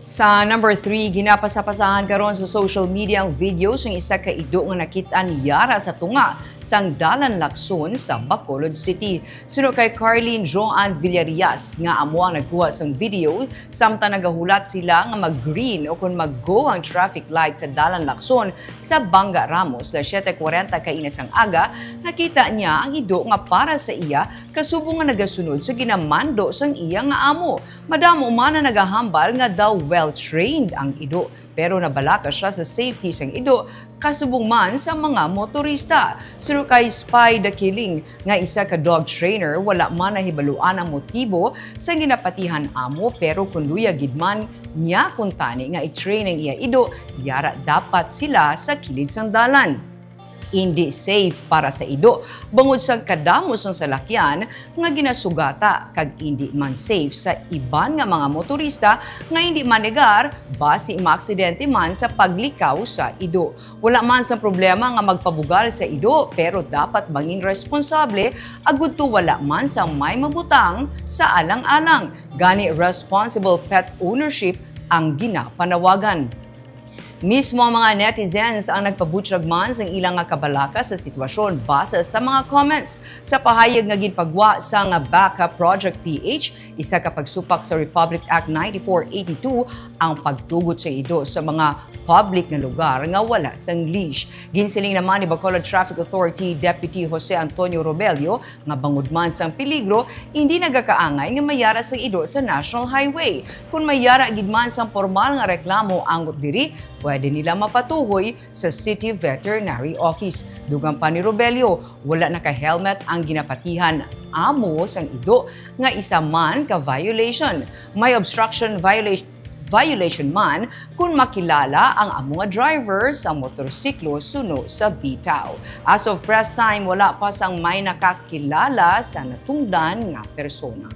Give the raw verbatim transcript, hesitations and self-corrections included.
Sa number three, ginapasapasahan karon sa social media ang video sang isa ka ido nga nakit-an yara sa tunga sang Dalan Lacson sa Bacolod City. Suno kay Carlene Joanne Villarias nga amo ang nagkuha sang video, samtang nagahulat sila nga mag-green o kon mag-go ang traffic light sa Dalan Lacson sa Banga Ramos, alas siyete kwarenta kaina sang aga, nakita niya ang ido nga para sa iya kasubong nga nagasunod sa ginamando sang iya nga amo. Madamo man ang nagahambal nga daw well-trained ang ido, pero nabalaka siya sa safety sang ido kasubong man sa mga motorista. Suno kay Spy Dakiling nga isa ka dog trainer, wala man nahibaluan ang motibo sa ginapatihan amo, pero kun luya gid man niya kuntani nga i-train ang iya ido, yara dapat sila sa kilid sang dalan. Indi safe para sa ido bangod sa kadamo sang salakyan nga ginasugata, kag indi man safe sa iban nga mga motorista nga indi manegar basi maaksidente man sa paglikaw sa ido. Wala man sang problema nga magpabugal sa ido, pero dapat mangin responsable agud to wala man sang may mabutang sa alang-alang. Gani, responsible pet ownership ang ginapanawagan. Mismo ang mga netizens ang nagpabutyag man sang ila nga kabalaka sa sitwasyon base sa mga comments. Sa pahayag nga ginpagwa sang Backup Project P H, isa ka pagsupak sa Republic Act ninety-four eighty-two ang pagtugot sa ido sa mga public nga lugar nga wala sang leash. Ginsiling naman ni Bacolod Traffic Authority Deputy Jose Antonio Robello nga bangod man sang peligro, indi nagakaangay nga mayara sang ido sa National Highway. Kon mayara gid man sang pormal nga reklamo angot diri, pwede nila mapatuhoy sa City Veterinary Office. Dugang pa ni Robello, wala naka-helmet ang ginapatihan amo sang ido nga isa man ka violation. May obstruction viola-, violation man kon makilala ang amo nga driver sa motorsiklo suno sa bitaw. As of press time, wala pa sang may nakakilala sa natungdan nga persona.